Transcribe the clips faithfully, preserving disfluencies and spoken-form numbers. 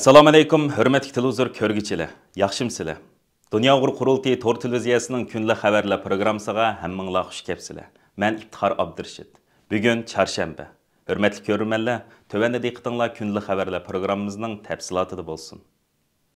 ئەسسالامۇئەلەيكۇم، ھۆرمەتلىك تېلېۋىزور كۆرگۈچىلەر، ياخشىمۇسىلەر؟ دۇنيا ئۇيغۇر قۇرۇلتىيى تور تېلېۋىزىيەسىنىڭ كۈندىلىك خەۋەرلەر پروگراممىسىغا ھەممىڭلار خۇش كەپسىلەر. مەن ئىپتىخار ئابدۇرېشىت. بۈگۈن چارشەنبە. ھۆرمەتلىك كۆرۈرمەنلەر، تۆۋەندە دىققىتىڭلار كۈندىلىك خەۋەرلەر پروگراممىمىزنىڭ تەپسىلاتىدا بولسۇن.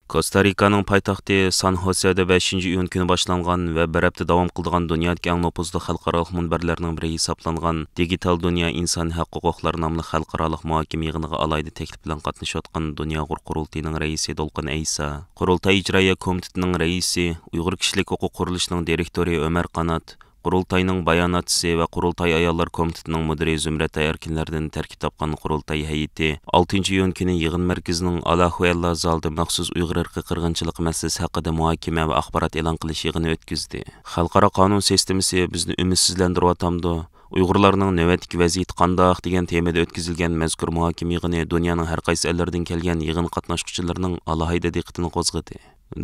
كوستا رىكانىڭ پايتەختى سان خوسېدا بەشىنچى ئىيۇن كۈنى باشلانغان ۋە بىر ھەپتە داۋام قىلىدىغان دۇنيادىكى ئەڭ نوپۇزلۇق خەلقئارالىق مۇنبەرلەرنىڭ بىرى ھېسابلانغان دىگىتال دۇنيا ئىنسانىي ھەق ھوقۇقلار ناملىق خەلقئارالىق مۇھاكىمە يىغىنىغا ئالاھىدە تەكلىپ بىلەن قاتنىشىۋاتقان دۇنيا ئۇيغۇر قۇرۇلتىيىنىڭ رەئىسى دولقۇن ئەيسا، قۇرۇلتاي ئىجرائىيە كومىتېتىنىڭ رەئىسى، ئۇيغۇر كىشىلىك ھوقۇق قۇرۇلۇشىنىڭ دىرېكتورى ئۆمەر قانات، قۇرۇلتاينىڭ باياناتچىسى ۋە قۇرۇلتاي ئاياللار كومىتېتىنىڭ مۇدىرى زۇمرەت ئەركىنلەردىن تەركىب تاپقان قۇرۇلتاي ھەيئىتى ئالتىنچى ئىيۇن كۈنى يىغىن مەركىزىنىڭ ئالاھۇئەللا زالىدا مەخسۇس ئۇيغۇر ئىرقىي قىرغىنچىلىقى مەسىلىسى ھەققىدە مۇھاكىمە ۋە ئاخبارات ئېلان قىلىش يىغىنى ئۆتكۈزدى. خەلقئارا قانۇن سىستېمىسى بىزنى ئۈمىدسىزلەندۈرۈۋاتامدۇ؟ ئۇيغۇرلارنىڭ نۆۋەتتىكى ۋەزىيىتى قانداق؟ دېگەن تېمىدا ئۆتكۈزۈلگەن مەزكۇر مۇھاكىمە يىغىنى دۇنيانىڭ ھەر قايسى ئەللىرىدىن كەلگەن يىغىن قاتناشقۇچىلىرىنىڭ ئالاھىدە دىققىتىنى قوزغىدى.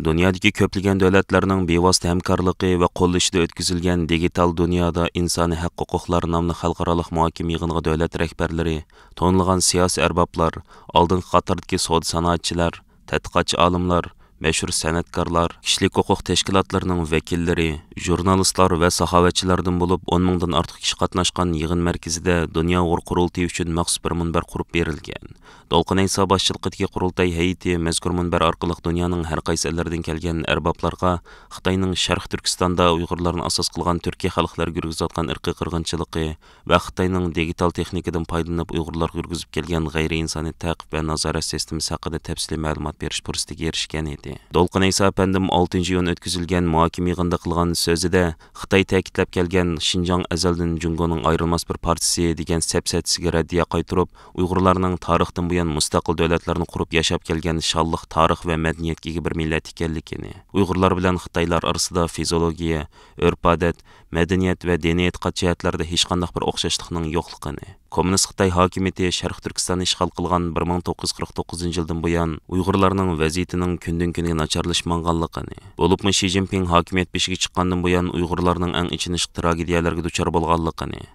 دۇنيادىكى كۆپلىگەن دۆلەتلەرنىڭ بىۋاسىتە ھەمكارلىقى ۋە قوللىشىدا ئۆتكۈزۈلگەن دىگىتال دۇنيادا ئىنسانىي ھەق ھوقۇقلار ناملىق خەلقئارالىق مۇھاكىمە يىغىنىغا دۆلەت رەھبەرلىرى، تونۇلغان سىياسىي ئەربابلار، ئالدىنقى قاتاردىكى سودا سانائەتچىلەر، تەتقىقاتچى ئالىملار، مەشھۇر سەنئەتكارلار، كىشىلىك ھوقۇق تەشكىلاتلىرىنىڭ ۋەكىللىرى، ژۇرنالىستلار ۋە ساخاۋەتچىلەردىن بولۇپ ئون مىڭدىن ئارتۇق كىشى قاتناشقان يىغىن مەركىزىدە دۇنيا ئۇيغۇر قۇرۇلتىيى ئۈچۈن مەخسۇس بىر مۇنبەر قۇرۇپ بېرىلگەن. دولقۇن ئەيسا باشچىلىقىدىكى قۇرۇلتاي ھەيئىتى مەزكۇر مۇنبەر ئارقىلىق دۇنيانىڭ ھەر قايسى ئەللىرىدىن كەلگەن ئەربابلارغا خىتاينىڭ شەرقىي تۈركىستاندا ئۇيغۇرلارنى ئاساس قىلغان تۈركىي خەلقلەرگە يۈرگۈزۈۋاتقان ئىرقىي قىرغىنچىلىقى ۋە خىتاينىڭ دىگىتال تېخنىكىدىن پايدىلىنىپ ئۇيغۇرلارغا يۈرگۈزۈپ كەلگەن غەيرىي ئىنسانىي تەقىب ۋە نازارەت سىستېمىسى ھەققىدە تەپسىلىي مەلۇمات بېرىش پۇرسىتىگە ئېرىشكەن ئىدى. دولقۇن ئەيسا ئەپەندىم ئالتىنچى ئىيۇن ئۆتكۈزۈلگەن مۇھاكىمە يىغىنىدا قىلغان سۆزىدە، خىتاي تەكىتلەپ كەلگەن شىنجاڭ ئەزەلدىن جۇڭگونىڭ ئايرىلماس بىر پارچىسى دېگەن سەپسەتىسىگە رەددىيە قايتۇرۇپ، ئۇيغۇرلارنىڭ تارىختىن بۇيان مۇستەقىل دۆلەتلەرنى قۇرۇپ ياشاپ كەلگەن شانلىق تارىخ ۋە مەدەنىيەتكە ئىگە بىر مىللەت ئىكەنلىكىنى، ئۇيغۇرلار بىلەن خىتايلار ئارىسىدا فىزىئولوگىيە، ئۆرپ-ئادەت، مەدەنىيەت ۋە دىنىي ئېتىقاد جەھەتلەردە ھېچقانداق بىر ئوخشاشلىقنىڭ يوقلۇقىنى، كوممۇنىست خىتاي ھاكىمىيىتى شەرقىي تۈركىستاننى ئىشغال قىلغان بىر مىڭ توققۇز يۈز قىرىق توققۇزىنچى يىلدىن بۇيان ئۇيغۇرلارنىڭ ۋەزىيىتىنىڭ كۈندىن-كۈنگە ناچارلىشىپ ماڭغانلىقىنى، بولۇپمۇ شى جىنپىڭ ھاكىمىيەت بېشىغا چىققاندىن بۇيان ئۇيغۇرلارنىڭ ئەڭ ئېچىنىشلىق تراگېدىيەلەرگە دۇچار بولغانلىقىنى،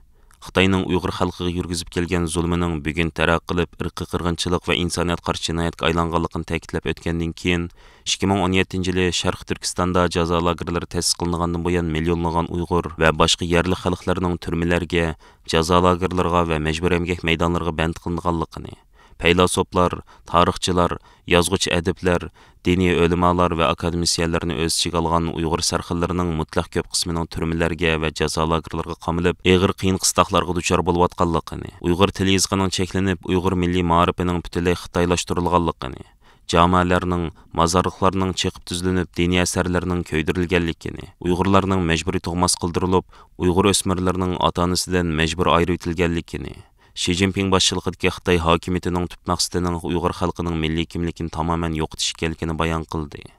خىتاينىڭ ئۇيغۇر خەلقىگە يۈرگۈزۈپ كەلگەن زۇلمىنىڭ بۈگۈن تەرەققىي قىلىپ، ئىرقىي قىرغىنچىلىق ۋە ئىنسانىيەتكە قارشى جىنايەتكە ئايلانغانلىقىنى تەكىتلەپ ئۆتكەندىن كېيىن، ئىككى مىڭ ئون يەتتىنچى يىلى شەرقىي تۈركىستاندا جازا لاگېرلىرى تەسىس قىلىنغاندىن بۇيان مىليونلىغان ئۇيغۇر ۋە باشقا يەرلىك خەلقلەرنىڭ تۈرمىلەرگە، جازا لاگېرلىرىغا ۋە مەجبۇرىي ئەمگەك مەيدانلىرىغا بەند قىلىنغانلىقىنى، پەيلاسوپلار، تارىخچىلار، يازغۇچى ئەدىبلەر، دىنىي ئۆلىمالار ۋە ئاكادېمىسىيەنلەرنى ئۆز ئىچىگە ئالغان ئۇيغۇر سەرخىللىرىنىڭ مۇتلەق كۆپ قىسمىنىڭ تۈرمىلەرگە ۋە جازا لاگېرلىرىغا قامىلىپ، ئېغىر قىيىن-قىستاقلارغا دۇچار بولۇۋاتقانلىقىنى، ئۇيغۇر تىل يېزىقىنىڭ چەكلىنىپ، ئۇيغۇر مىللىي مائارىپىنىڭ پۈتۈنلەي خىتايلاشتۇرۇلغانلىقىنى، جامەلەرنىڭ، مازارلىقلارنىڭ چېقىپ تۈزلىنىپ، دىنىي ئەسەرلەرنىڭ كۆيدۈرۈلگەنلىكىنى، ئۇيغۇرلارنىڭ مەجبۇرىي تۇغماس قىلدۇرۇلۇپ، ئۇيغۇر ئۆسمۈرلىرىنىڭ ئاتا-ئانىسىدىن مەجبۇرىي ئايرىۋېتىلگەنلىكىنى، شى جىنپىڭ باشچىلىقىدىكى خىتاي ھاكىمىيىتىنىڭ تۈپ مەقسىتىنىڭ ئۇيغۇر خەلقىنىڭ مىللىي كىملىكىنى تامامەن يوقىتىش ئىكەنلىكىنى بايان قىلدى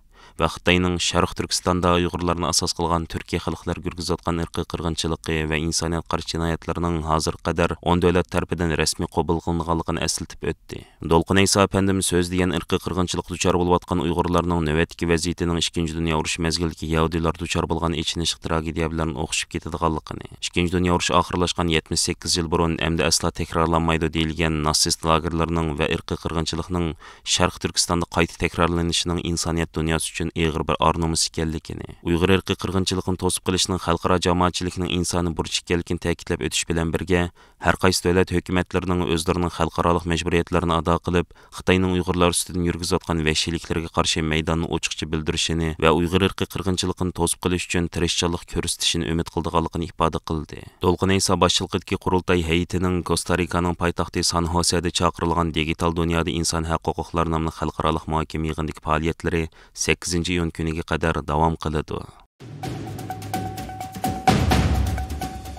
ۋە خىتاينىڭ شەرقىي تۈركىستاندا ئۇيغۇرلارنى ئاساس قىلغان تۈركىي خەلقلەرگە يۈرگۈزۈۋاتقان ئىرقىي قىرغىنچىلىقى ۋە ئىنسانىيەتكە قارشى جىنايەتلىرىنىڭ ھازىرغا قەدەر ئون دۆلەت تەرىپىدىن رەسمىي قوبۇل قىلىنغانلىقىنى ئەسلىتىپ ئۆتتى. دولقۇن ئەيسا ئەپەندىم سۆز دېگەن ئىرقىي قىرغىنچىلىققا دۇچار بولۇۋاتقان ئۇيغۇرلارنىڭ نۆۋەتتىكى ۋەزىيىتىنىڭ ئىككىنچى دۇنيا ئۇرۇشى مەزگىلىدىكى يەھۇدىيلار دۇچار بولغان ئېچىنىشلىق تراگېدىيە بىلەن ئوخشىشىپ كېتىدىغانلىقىنى، ئىككىنچى دۇنيا ئۇرۇشى ئاخىرلاشقان يەتمىش سەككىز يىل بۇرۇن ئەمدى ئەسلا تەكرارلانمايدۇ دېيىلگەن ناتسىست لاگېرلىرىنىڭ ۋە ئىرقىي قىرغىنچىلىقنىڭ شەرقىي تۈركىستاندا قايتا تەكرارلىنىشىنىڭ ئىنسانىيەت دۇنياسى ئۈچۈن ئېغىر بىر ئار-نومۇس ئىكەنلىكىنى، ئۇيغۇر ئىرقىي قىرغىنچىلىقىنى توسۇپ قېلىشنىڭ خەلقئارا جامائەتچىلىكنىڭ ئىنسانىي بۇرچى ئىكەنلىكىنى تەكىتلەپ ئۆتۈش بىلەن بىرگە، ھەر قايسى دۆلەت ھۆكۈمەتلىرىنىڭ ئۆزلىرىنىڭ خەلقئارالىق مەجبۇرىيەتلىرىنى ئادا قىلىپ، خىتاينىڭ ئۇيغۇرلار ئۈستىدىن يۈرگۈزۈۋاتقان ۋەھشىيلىكلىرىگە قارشى مەيداننى ئوچۇقچە بىلدۈرۈشىنى ۋە ئۇيغۇر ئىرقىي قىرغىنچىلىقىنى توسۇپ قېلىش ئۈچۈن تىرىشچانلىق كۆرسىتىشىنى ئۈمىد قىلىدىغانلىقىنى ئىپادە قىلدى. دولقۇن ئەيسا باشچىلىقىدىكى قۇرۇلتاي ھەيئىتىنىڭ كوستا رىكانىڭ پايتەختى سان خوسېدا چاقىرىلغان دىگىتال دۇنيادا ئىنسان ھەق ھوقۇقلار ناملىق خەلقئارالىق مۇھاكىمە يىغىنىدىكى پائالىيەتلىرى سەككىزىنچى ئىيۇن كۈنىگە قەدەر داۋام قىلىدۇ.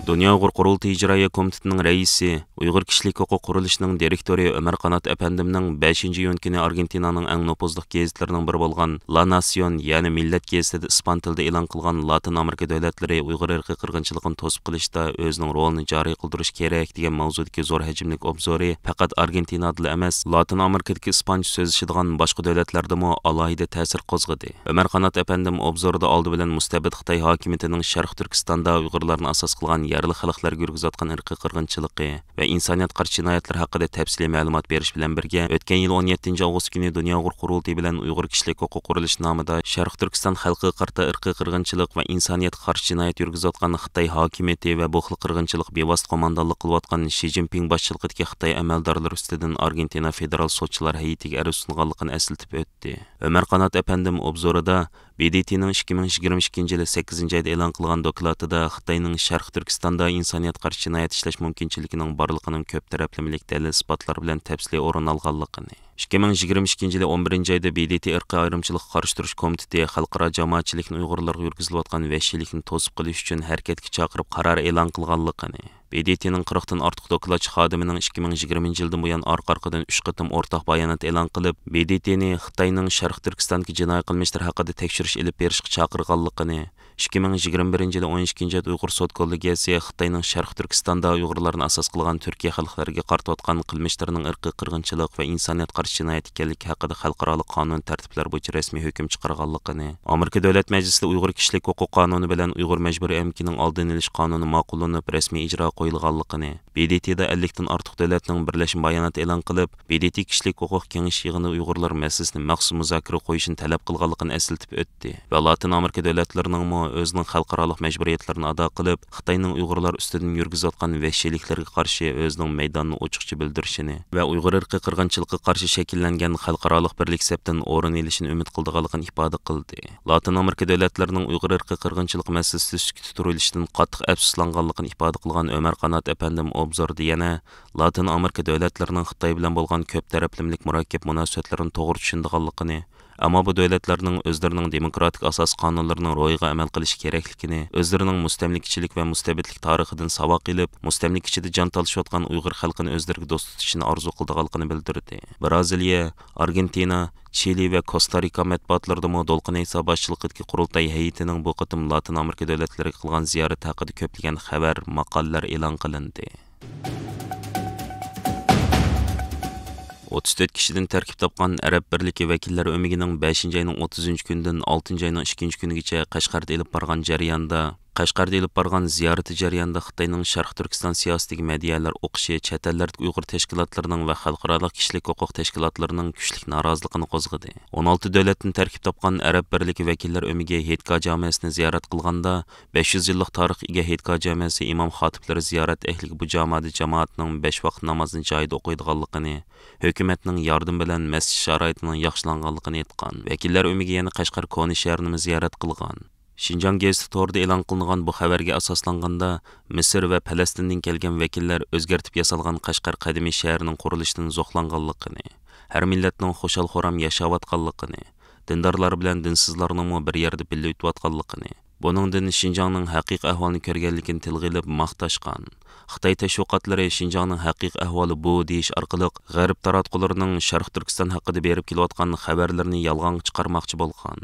دۇنيا ئۇيغۇر قۇرۇلتىيى ئىجرائىيە كومىتېتىنىڭ رەئىسى، ئۇيغۇر كىشىلىك ھوقۇق قۇرۇلۇشىنىڭ دىرېكتورى ئۆمەر قانات ئەپەندىمنىڭ بەشىنچى ئىيۇن كۈنى ئارگېنتىنانىڭ ئەڭ نوپۇزلۇق گېزىتلىرىنىڭ بىرى بولغان لا ناسيون، يەنى مىللەت گېزىتىدە ئىسپان تىلىدا ئېلان قىلغان لاتىن ئامېرىكا دۆلەتلىرى ئۇيغۇر ئىرقىي قىرغىنچىلىقىنى توسۇپ قېلىشتا ئۆزىنىڭ رولىنى جارى قىلدۇرۇشى كېرەك دېگەن ماۋزۇدىكى زور ھەجىملىك ئوبزورى پەقەت ئارگېنتىنادىلا ئەمەس، لاتىن ئامېرىكىدىكى ئىسپانچە سۆزلىشىدىغان باشقا دۆلەتلەردىمۇ ئالاھىدە تەسىر قوزغىدى. ئۆمەر قانات ئەپەندىم ئوبزورىدا ئالدى بىلەن مۇستەبىت خىتاي ھاكىمىيىتىنىڭ شەرقىي تۈركىستاندا ئۇيغۇرلارنى ئاساس قىلغان يەرلىك خەلقلەرگە يۈرگۈزۈۋاتقان ئىرقىي قىرغىنچىلىقى ۋە ئىنسانىيەتكە قارشى جىنايەتلىرى ھەققىدە تەپسىلىي مەلۇمات بېرىش بىلەن بىرگە، ئۆتكەن يىل ئون يەتتىنچى ئاۋغۇست كۈنى دۇنيا ئۇيغۇر قۇرۇلتىيى بىلەن ئۇيغۇر كىشىلىك ھوقۇق قۇرۇلۇشى نامىدا شەرقىي تۈركىستان خەلقىگە قارىتا ئىرقىي قىرغىنچىلىق ۋە ئىنسانىيەتكە قارشى جىنايەت يۈرگۈزۈۋاتقان خىتاي ھاكىمىيىتى ۋە بۇ خىل قىرغىنچىلىققا بىۋاسىتە قوماندانلىق قىلىۋاتقان شى جىنپىڭ باشچىلىقىدىكى خىتاي ئەمەلدارلىرى ئۈستىدىن ئارگېنتىنا فېدېرال سوتچىلار ھەيئىتىگە ئەرز سۇنغانلىقىنى ئەسلىتىپ ئۆتتى. ئۆمەر قانات ئەپەندىم ئوبزورىدا ب د ت نىڭ ئىككى مىڭ يىگىرمە ئىككىنچى يىلى سەككىزىنچى ئايدا ئېلان قىلغان دوكلاتىدا خىتاينىڭ شەرقىي تۈركىستاندا ئىنسانىيەتكە قارشى جىنايەت ئىشلەش مۇمكىنچىلىكىنىڭ بارلىقىنىڭ كۆپ تەرەپلىمىلىك دەلىل-ئىسپاتلار بىلەن تەپسىلىي ئورۇن ئالغانلىقىنى، ئىككى مىڭ يىگىرمە ئىككىنچى يىلى ئون بىرىنچى ئايدا ب د ت ئىرقىي ئايرىمچىلىققا قارشى تۇرۇش كومىتېتى خەلقئارا جامائەتچىلىكنى ئۇيغۇرلارغا يۈرگۈزۈلۈۋاتقان ۋەھشىيلىكنى توسۇپ قېلىش ئۈچۈن ھەرىكەتكە چاقىرىپ قارار ئېلان قىلغانلىقىنى، ب د ت نىڭ قىرىقتىن ئارتۇق دوكلاتچى خادىمىنىڭ ئىككى مىڭ يىگىرمىنچى يىلدىن بۇيان ئارقا-ئارقىدىن ئۈچ قېتىم ئورتاق بايانات ئېلان قىلىپ، ب د ت نى خىتاينىڭ شەرقىي تۈركىستاندىكى جىنايى قىلمىشلىرى ھەققىدە تەكشۈرۈش ئېلىپ بېرىشقا چاقىرغانلىقىنى، ئىككى مىڭ يىگىرمە بىرىنچى يىلى ئون ئىككىنچى ئايدا ئۇيغۇر سوت كوللېگىيەسى خىتاينىڭ شەرقىي تۈركىستاندا ئۇيغۇرلارنى ئاساس قىلغان تۈركىي خەلقلەرگە قارىتىۋاتقان قىلمىشلىرىنىڭ ئىرقىي قىرغىنچىلىق ۋە ئىنسانىيەتكە قارشى جىنايەت ئىكەنلىكى ھەققىدە خەلقئارالىق قانۇن تەرتىپلەر بويىچە رەسمىي ھۆكۈم چىقارغانلىقىنى، ئامېرىكا دۆلەت مەجلىسىدە ئۇيغۇر كىشىلىك ھوقۇق قانۇنى بىلەن ئۇيغۇر مەجبۇرىي ئەمگىكىنىڭ ئالدىنى ئېلىش قانۇنى ماقۇللىنىپ، رەسمىي ئىجراغا قويۇلغانلىقىنى، ب د ت دا ئەللىكتىن ئارتۇق دۆلەتنىڭ بىرلەشمە بايانات ئېلان قىلىپ، ب د ت كىشىلىك ھوقۇق كېڭىشى يىغىنىدا ئۇيغۇرلار مەسىلىسىنى مەخسۇس مۇزاكىرە قويۇشنى تەلەپ قىلغانلىقىنى ئەسلىتىپ ئۆتتى ۋە لاتىن ئامېرىكا دۆلەتلىرىنىڭمۇ ئۆزىنىڭ خەلقئارالىق مەجبۇرىيەتلىرىنى ئادا قىلىپ، خىتاينىڭ ئۇيغۇرلار ئۈستىدىن يۈرگۈزۈۋاتقان ۋەھشىيلىكلىرىگە قارشى ئۆزىنىڭ مەيدانىنى ئوچۇقچە بىلدۈرۈشىنى ۋە ئۇيغۇر ئىرقىي قىرغىنچىلىقىغا قارشى شەكىللەنگەن خەلقئارالىق بىرلىك سەپتىن ئورۇن ئېلىشىنى ئۈمىد قىلىدىغانلىقىنى ئىپادە قىلدى. لاتىن ئامېرىكا دۆلەتلىرىنىڭ ئۇيغۇر ئىرقىي قىرغىنچىلىقى مەسىلىسى تۈرتكە تۇرۇلۇشىدىن قاتتىق ئەپسۇسلانغانلىقىنى ئىپادە قىلغان ئۆمەر قانات ئەپەندىم ئوبزوردا يەنە لاتىن ئامېرىكا دۆلەتلىرىنىڭ خىتاي بىلەن بولغان كۆپ تەرەپلىمىلىك مۇرەككەپ مۇناسىۋەتلىرىنى توغرا چۈشىنىدىغانلىقىنى، ئەمما بۇ دۆلەتلەرنىڭ ئۆزلىرىنىڭ دېموكراتىك ئاساسىي قانۇنلىرىنىڭ روھىغا ئەمەل قىلىشى كېرەكلىكىنى، ئۆزلىرىنىڭ مۇستەملىكىچىلىك ۋە مۇستەبىتلىك تارىخىدىن ساۋاق ئېلىپ، مۇستەملىكە ئىچىدە جان تالىشىۋاتقان ئۇيغۇر خەلقىنى ئۆزلىرىگە دوست تۇتۇشىنى ئارزۇ قىلىدىغانلىقىنى بىلدۈردى. بىرازىلىيە، ئارگېنتىنا، چىلى ۋە كوستا رىكا مەتبۇئاتلىرىدىمۇ دولقۇن ئەيسا باشچىلىقىدىكى قۇرۇلتاي ھەيئىتىنىڭ بۇ قېتىم لاتىن ئامېرىكا دۆلەتلىرىگە قىلغان زىيارىتى ھەققىدە كۆپلىگەن خەۋەر، ماقالىلەر ئېلان قىلىندى. ئوتتۇز تۆت كىشىدىن تەركىب تاپقان ئەرەب بىرلىكى ۋەكىللەر ئۆمىكىنىڭ بەشىنچى ئاينىڭ ئوتتۇزىنچى كۈنىدىن ئالتىنچى ئاينىڭ ئىككىنچى كۈنىگىچە قەشقەردە ئېلىپ بارغان جەريانىدا، قەشقەردە ئېلىپ بارغان زىيارىتى جەريانىدا خىتاينىڭ شەرقىي تۈركىستان سىياسىتىگە مەدھىيەلەر ئوقۇشى چەت ئەللەردىكى ئۇيغۇر تەشكىلاتلىرىنىڭ ۋە خەلقئارالىق كىشىلىك ھوقۇق تەشكىلاتلىرىنىڭ كۈچلۈك نارازىلىقىنى قوزغىدى. ئون ئالتە دۆلەتتىن تەركىب تاپقان ئەرەب بىرلىكى ۋەكىللەر ئۆمىكى ھېيتگاھ جامەسىنى زىيارەت قىلغاندا، بەش يۈز يىللىق تارىخقا ئىگە ھېيتگاھ جامەسى ئىمام خاتىپلىرى زىيارەت ئەھلىگە بۇ جامادا جامائەتنىڭ بەش ۋاقىت نامازىنى جايىدا ئوقۇيدىغانلىقىنى، ھۆكۈمەتنىڭ ياردىمى بىلەن مەسچىت شارائىتىنىڭ ياخشىلانغانلىقىنى ئېيتقان. ۋەكىللەر ئۆمىكى يەنە قەشقەر كونا شەھىرىنىمۇ زىيارەت قىلغان. شىنجاڭ گېزىتى تورىدا ئېلان قىلىنغان بۇ خەۋەرگە ئاساسلانغاندا، مىسىر ۋە پەلەستىندىن كەلگەن ۋەكىللەر ئۆزگەرتىپ ياسالغان قەشقەر قەدىمىي شەھىرىنىڭ قۇرۇلۇشىدىن زوقلانغانلىقىنى، ھەر مىللەتنىڭ خۇشال-خۇرام ياشاۋاتقانلىقىنى، دىندارلار بىلەن دىنسىزلارنىڭمۇ بىر يەردە بىللە ئۆتۈۋاتقانلىقىنى، بۇنىڭدىن شىنجاڭنىڭ ھەقىقىي ئەھۋالىنى كۆرگەنلىكىنى تىلغا ئېلىپ ماختاشقان. خىتاي تەشۋىقاتلىرى شىنجاڭنىڭ ھەقىقىي ئەھۋالى بۇ دېيىش ئارقىلىق، غەرب تاراتقۇلىرىنىڭ شەرقىي تۈركىستان ھەققىدە بېرىپ كېلىۋاتقان خەۋەرلىرىنى يالغانغا چىقارماقچى بولغان.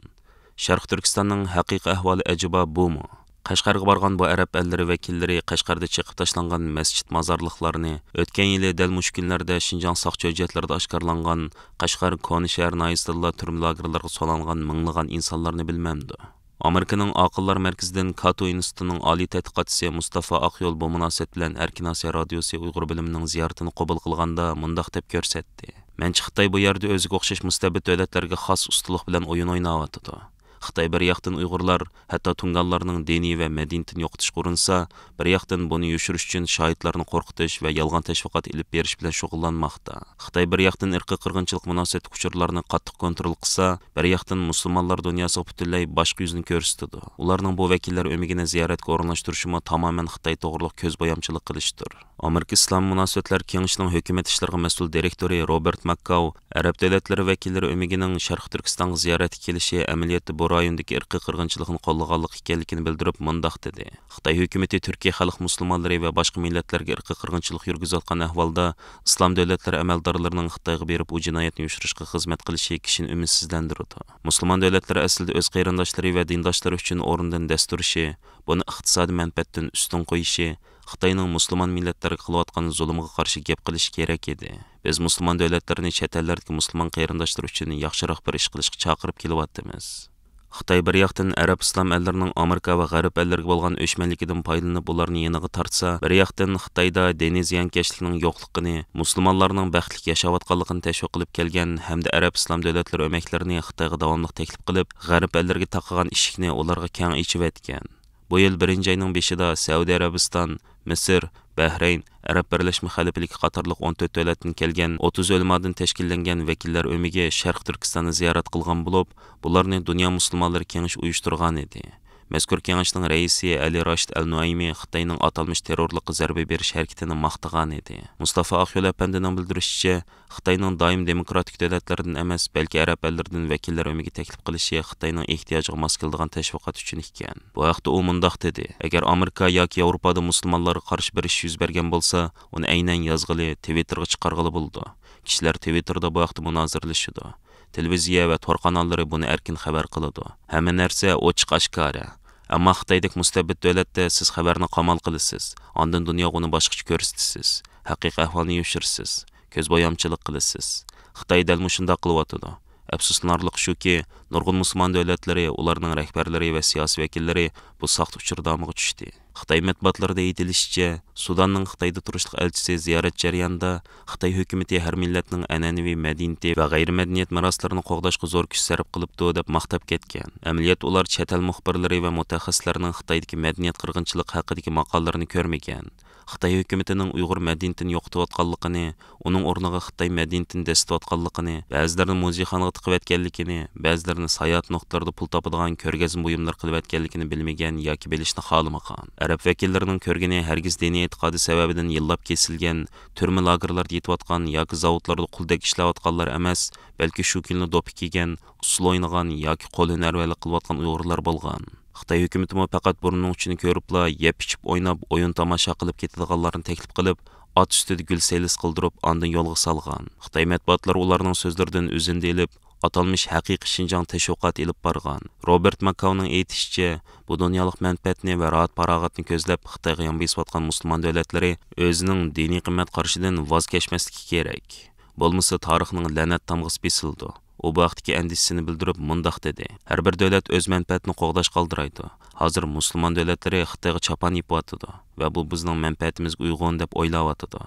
شەرقىي تۈركىستاننىڭ ھەقىقىي ئەھۋالى ئەجەبا بۇمۇ؟ قەشقەرگە بارغان بۇ ئەرەب ئەللىرى ۋەكىللىرى قەشقەردە چېقىپ تاشلانغان مەسچىت مازارلىقلارنى، ئۆتكەن يىلى دەل مۇشۇ كۈنلەردە شىنجاڭ ساقچى ھۆججەتلىرىدە ئاشكارىلانغان قەشقەر كونا شەھەر ناھىيەسىدىلا تۈرمە لاگېرلارغا سولانغان مىڭلىغان ئىنسانلارنى بىلمەمدۇ؟ ئامېرىكىنىڭ ئاقىللار مەركىزىدىن كاتو ئىنستىتۇتىنىڭ ئالىي تەتقىقاتچىسى مۇستافا ئاقيول بۇ مۇناسىۋەت بىلەن ئەركىن ئاسىيا رادىيوسى ئۇيغۇر بۆلۈمىنىڭ زىيارىتىنى قوبۇل قىلغاندا مۇنداق دەپ كۆرسەتتى: مەنچە خىتاي بۇ يەردە ئۆزىگە ئوخشاش مۇستەبىت دۆلەتلەرگە خاس ئۇستىلىق بىلەن ئويۇن ئويناۋاتىدۇ. خىتاي بىر ياقتىن ئۇيغۇرلار، ھەتتا تۇڭگانلارنىڭ دىنى ۋە مەدەنىيىتىنى يوقىتىشقا ئۇرۇنسا، بىر ياقتىن بۇنى يوشۇرۇش ئۈچۈن شاھىتلارنى قورقۇتۇش ۋە يالغان تەشۋىقات ئېلىپ بېرىش بىلەن شۇغۇللانماقتا. خىتاي بىر ياقتىن ئىرقىي قىرغىنچىلىق مۇناسىۋەتلىك ئۇچۇرلارنى قاتتىق كونترول قىلسا، بىر ياقتىن مۇسۇلمانلار دۇنياسىغا پۈتۈنلەي باشقا يۈزىنى كۆرسىتىدۇ. ئۇلارنىڭ بۇ ۋەكىللەر ئۆمىكىنى زىيارەتكە ئورۇنلاشتۇرۇشىمۇ تامامەن خىتاي توغرۇلۇق كۆز بويامچىلىق قىلىشتۇر. ئامېرىكا ئىسلامىي مۇناسىۋەتلەر كېڭىشىنىڭ ھۆكۈمەت ئىشلىرىغا مەسئۇل دىرېكتورى روبېرت ماككاۋ ئەرەب دۆلەتلىرى ۋەكىللىرى ئۆمىكىنىڭ شەرقىي تۈركىستانغا زىيارەتكە كېلىشى ئەمەلىيەتتە بۇ رايوندىكى ئىرقىي قىرغىنچىلىقنى قوللىغانلىق ئىكەنلىكىنى بىلدۈرۈپ مۇنداق دېدى: خىتاي ھۆكۈمىتى تۈركىي خەلق مۇسۇلمانلىرى ۋە باشقا مىللەتلەرگە ئىرقىي قىرغىنچىلىق يۈرگۈزۈۋاتقان ئەھۋالدا، ئىسلام دۆلەتلىرى ئەمەلدارلىرىنىڭ خىتايغا بېرىپ ئۇ جىنايەتنى يوشۇرۇشقا خىزمەت قىلىشى كىشىنى ئۈمىدسىزلەندۈرىدۇ. مۇسۇلمان دۆلەتلىرى ئەسلىدە ئۆز قېرىنداشلىرى ۋە دىنداشلىرى ئۈچۈن ئورۇندىن دەس تۇرۇشى، بۇنى ئىقتىسادىي مەنپەئەتتىن ئۈستۈن قويۇشى، خىتاينىڭ مۇسۇلمان مىللەتلەرگە قىلىۋاتقان زۇلۇمىغا قارشى گەپ قىلىشى كېرەك ئىدى. بىز مۇسۇلمان دۆلەتلىرىنى چەت ئەللەردىكى مۇسۇلمان قېرىنداشلىرى ئۈچۈن ياخشىراق بىر ئىش قىلىشقا چاقىرىپ كېلىۋاتىمىز. خىتاي بىر ياقتىن ئەرەب ئىسلام ئەللىرىنىڭ ئامېرىكا ۋە غەرب ئەللىرىگە بولغان ئۆچمەنلىكىدىن پايدىلىنىپ، ئۇلارنى يېنىغا تارتسا، بىر ياقتىن خىتايدا دىنىي زىيانكەشلىكنىڭ يوقلۇقىنى، مۇسۇلمانلارنىڭ بەختلىك ياشاۋاتقانلىقىنى تەشۋىق قىلىپ كەلگەن ھەمدە ئەرەب ئىسلام دۆلەتلىرى ئۆمەكلىرىنى خىتايغا داۋاملىق تەكلىپ قىلىپ، غەرب ئەللىرىگە تاقىغان ئىشىكنى ئۇلارغا كەڭ ئېچىۋەتكەن. بۇ يىل بىرىنچى ئاينىڭ بېشىدا سەئۇدى ئەرەبىستان، مىسىر، بەھرەين، ئەرەب بىرلەشمە خەلىپىلىكى قاتارلىق ئون تۆت دۆلەتتىن كەلگەن ئوتتۇز ئۆلىمادىن تەشكىللەنگەن ۋەكىللەر ئۆمىكى شەرقىي تۈركىستاننى زىيارەت قىلغان بولۇپ، بۇلارنى دۇنيا مۇسۇلمانلىرى كېڭىشى ئۇيۇشتۇرغان ئىدى. مەزكۇر كېڭەشنىڭ رەئىسى ئەلى راشىد ئەل نۇئەيمى خىتاينىڭ ئاتالمىش تېررورلۇققا زەربە بېرىش ھەرىكىتىنى ماختىغان ئىدى. مۇستافا ئاقيول ئەپەندىنىڭ بىلدۈرۈشىچە، خىتاينىڭ دائىم دېموكراتىك دۆلەتلەردىن ئەمەس، بەلكى ئەرەب ئەللىرىدىن ۋەكىللەر ئۆمىكى تەكلىپ قىلىشى خىتاينىڭ ئېھتىياجىغا ماس كېلىدىغان تەشۋىقات ئۈچۈن ئىكەن. بۇ ھەقتە ئۇ مۇنداق دېدى: «ئەگەر ئامېرىكا ياكى ياۋروپادا مۇسۇلمانلارغا قارشى بىر ئىش يۈز بەرگەن بولسا، ئۇنى ئەينەن يازغىلى، تىۋىتتېرغا چىقارغىلى بولىدۇ. كىشىلەر تىۋىتتېردا بۇ ھەقتە مۇنازىرىلىشىدۇ. تېلېۋىزىيە ۋە تور قاناللىرى بۇنى ئەركىن خەۋەر قىلىدۇ. ھەممە نەرسە ئوچۇق ئاشكارا. ئەمما خىتايدەك مۇستەبىت دۆلەتتە سىز خەۋەرنى قامال قىلىسىز، ئاندىن دۇنياغا ئۇنى باشقىچە كۆرسىتىسىز، ھەقىقىي ئەھۋالنى يوشۇرىسىز، كۆزبويامچىلىق قىلىسىز. خىتاي دەل مۇشۇنداق قىلىۋاتىدۇ. ئەپسۇسلىنارلىقى شۇكى، نۇرغۇن مۇسۇلمان دۆلەتلىرى، ئۇلارنىڭ رەھبەرلىرى ۋە سىياسىي ۋەكىللىرى بۇ ساختا ئۇچۇر دامىغا چۈشتى.» خىتاي مەتبۇئاتلىرىدا ئېيتىلىشىچە، سۇداننىڭ خىتايدا تۇرۇشلۇق ئەلچىسى زىيارەت جەريانىدا خىتاي ھۆكۈمىتى ھەر مىللەتنىڭ ئەنئەنىۋى مەدەنىيىتى ۋە غەيرىي مەدەنىيەت مىراسلىرىنى قوغداشقا زور كۈچ سەرپ قىلىپتۇ، دەپ ماختاپ كەتكەن. ئەمەلىيەتتە ئۇلار چەت ئەل مۇخبىرلىرى ۋە مۇتەخەسسىسلەرنىڭ خىتايدىكى مەدەنىيەت قىرغىنچىلىقى ھەققىدىكى ماقالىلىرىنى كۆرمىگەن. خىتاي ھۆكۈمىتىنىڭ ئۇيغۇر مەدەنىيىتىنى يوقىتىۋاتقانلىقىنى، ئۇنىڭ ئورنىغا خىتاي مەدەنىيىتىنى دەسسىتىۋاتقانلىقىنى، بەزىلىرىنى مۇزېيخانىغا تىقىۋەتكەنلىكىنى، بەزىلىرىنى ساياھەت نۇقتىلىرىدا پۇل تاپىدىغان كۆرگەزمە بۇيۇملىرى قىلىۋەتكەنلىكىنى بىلمىگەن ياكى بىلىشنى خالىمىغان. ئەرەب ۋەكىللىرىنىڭ كۆرگىنى ھەرگىز دىنىي ئېتىقادى سەۋەبىدىن يىللاپ كېسىلگەن، تۈرمە لاگېرلاردا يېتىۋاتقان ياكى زاۋۇتلاردا قۇلدەك ئىشلەۋاتقانلار ئەمەس، بەلكى شۇ كۈنلا دوپپا كىيگەن، ئۇسسۇل ئوينىغان ياكى قول ھۈنەرۋەنلىك قىلىۋاتقان ئۇيغۇرلار بولغان. خىتاي ھۆكۈمىتىمۇ پەقەت بۇرنىنىڭ ئۇچىنى كۆرۈپلا، يەپ ئىچىپ ئويناپ، ئويۇن تاماشا قىلىپ كېتىدىغانلارنى تەكلىپ قىلىپ، ئات ئۈستىدە گۈل سەيلىسى قىلدۇرۇپ، ئاندىن يولغا سالغان. خىتاي مەتبۇئاتلىرى ئۇلارنىڭ سۆزلىرىدىن ئۈزۈندە ئېلىپ، ئاتالمىش ھەقىقىي شىنجاڭ تەشۋىقاتى ئېلىپ بارغان. روبېرت ماكاۋنىڭ ئېيتىشىچە، بۇ دۇنيالىق مەنپەئەتنى ۋە راھەت-پاراغەتنى كۆزلەپ، خىتايغا يان بېسىۋاتقان مۇسۇلمان دۆلەتلىرى ئۆزىنىڭ دىنىي قىممەت قارىشىدىن ۋاز كەچمەسلىكى كېرەك. بولمىسا تارىخنىڭ لەنەت تامغىسى بېسىلىدۇ. ئۇ بۇ ھەقتىكى ئەندىشىسىنى بىلدۈرۈپ مۇنداق دېدى: «ھەر بىر دۆلەت ئۆز مەنپەئەتىنى قوغداشقا ئالدىرايدۇ. ھازىر مۇسۇلمان دۆلەتلىرى خىتايغا چاپان يېپىۋاتىدۇ ۋە بۇ بىزنىڭ مەنپەئەتىمىزگە ئۇيغۇن دەپ ئويلاۋاتىدۇ.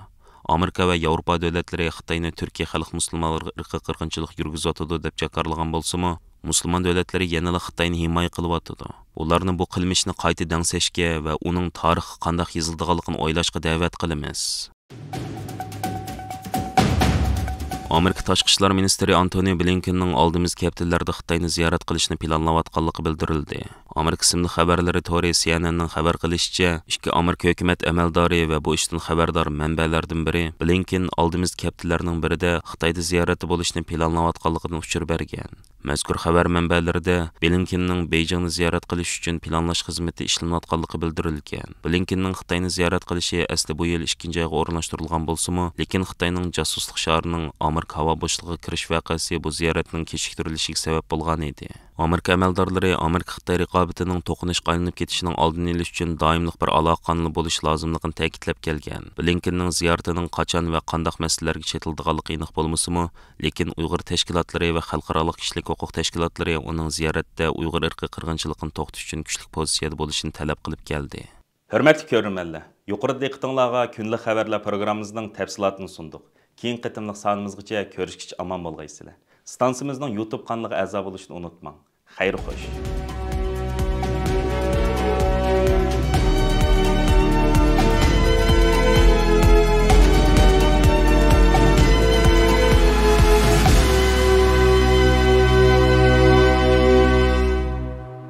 ئامېرىكا ۋە ياۋروپا دۆلەتلىرى خىتاينى تۈركىي خەلق مۇسۇلمانلىرىغا ئىرقىي قىرغىنچىلىق يۈرگۈزۈۋاتىدۇ دەپ جاكارلىغان بولسىمۇ، مۇسۇلمان دۆلەتلىرى يەنىلا خىتاينى ھىمايە قىلىۋاتىدۇ. ئۇلارنى بۇ قىلمىشنى قايتا دەڭسەشكە ۋە ئۇنىڭ تارىخقا قانداق يېزىلىدىغانلىقىنى ئويلاشقا دەۋەت قىلىمىز.» ئامېرىكا تاشقى ئىشلار مىنىستىرى ئانتونى بلىنكېننىڭ ئالدىمىز كەپتىلەردە خىتاينى زىيارەت قىلىشنى پىلانلاۋاتقانلىقى بىلدۈرۈلدى. ئامېرىكا ئىسىملىك خەۋەرلىرى تورى سى ئېن ئېننىڭ خەۋەر قىلىشىچە، ئىككى ئامېرىكا ھۆكۈمەت ئەمەلدارى ۋە بۇ ئىشتىن خەۋەردار مەنبەلەردىن بىرى بلىنكېن ئالدىمىز كەپتىلەرنىڭ بىرىدە خىتايدا زىيارەتتە بولۇشنى پىلانلاۋاتقانلىقىدىن ئۇچۇر بەرگەن. مەزكۇر خەۋەر مەنبەلىرىدە بلىنكېننىڭ بېيجىڭنى زىيارەت قىلىش ئۈچۈن پىلانلاش خىزمىتى ئىشلىنىۋاتقانلىقى بىلدۈرۈلگەن. بلىنكېننىڭ خىتاينى زىيارەت قىلىشى ئەسلى بۇ يىل ئىككىنچى ئايغا ئورۇنلاشتۇرۇلغان بولسىمۇ، لېكىن خىتاينىڭ جاسۇسلۇق شارىنىڭ ئامېرىكا ھاۋا بوشلۇقىغا كىرىش ۋەقەسى بۇ زىيارەتنىڭ كېچىكتۈرۈلۈشىگە سەۋەب بولغان ئىدى. ئامېرىكا ئەمەلدارلىرى ئامېرىكا-خىتاي رىقابىتىنىڭ توقۇنۇشقا ئايلىنىپ كېتىشىنىڭ ئالدىنى ئېلىش ئۈچۈن دائىملىق بىر ئالاقە قانىلى بولۇش لازىملىقىنى تەكىتلەپ كەلگەن. بلىنكېننىڭ زىيارىتىنىڭ قاچان ۋە قانداق مەسىلىلەرگە چېتىلىدىغانلىقى ئېنىق بولمىسىمۇ، لېكىن ئۇيغۇر تەشكىلاتلىرى ۋە خەلقئارالىق كىشىلىك ھوقۇق تەشكىلاتلىرى ئۇنىڭ زىيارەتتە ئۇيغۇر ئىرقىي قىرغىنچىلىقىنى توختىتىش ئۈچۈن كۈچلۈك پوزىتسىيەدە بولۇشىنى تەلەپ قىلىپ كەلدى. ھۆرمەتلىك كۆرۈرمەنلەر، يۇقىرىدا دىققىتىڭلارغا كۈندىلىك خەۋەرلەر پروگراممىمىزنىڭ تەپسىلاتىنى سۇندۇق. كېيىنكى قېتىملىق سانىمىزغىچە كۆرۈشكىچە ئامان بولغايسىلەر. ئىستانسىمىزنىڭ يۇتۇب قانىلىغا ئەزا بولۇشنى ئۇنتۇماڭ. خەير خوش.